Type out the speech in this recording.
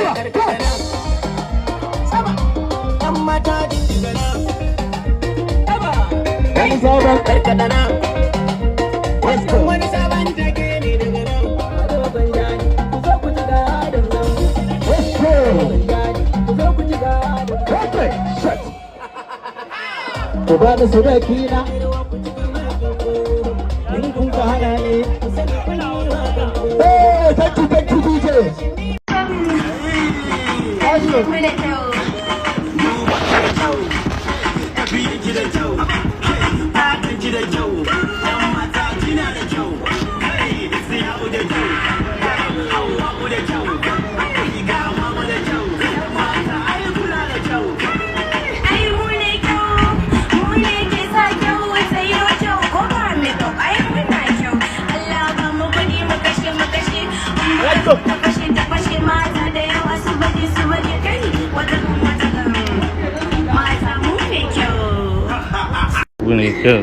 Karkada nan. Sama. Yan mata jinjiga nan. Haba. Wani sabon Karkada nan. Let's go. Wani sabon take ne daga nan. Ku zo ku ji gadon nan. Let's go. Ku zo ku ji gadon. Okay, shut. Ku ba ni sadaki na. In kun ka hana ni. Hey, thank you, DJ. Action. Mu da kyau. Tafiyanki da kyau, fatanki da kyau, yan mata kina da kyau, kai Siyawu da kyau, Hauwa'u da kyau, ga mama da kyau, mata ai kula da kyau. Ai mu ne kyau, mu ne ke sa kyau, sai kyau ko ba makeup ai muna kyau. Allah ba mu kuɗi mu kashe, mu kashe, mu kashe ta fashe, mata da yawa su baje, su baje kai wata wata, mata mu ne kyau. Mu ne kyau.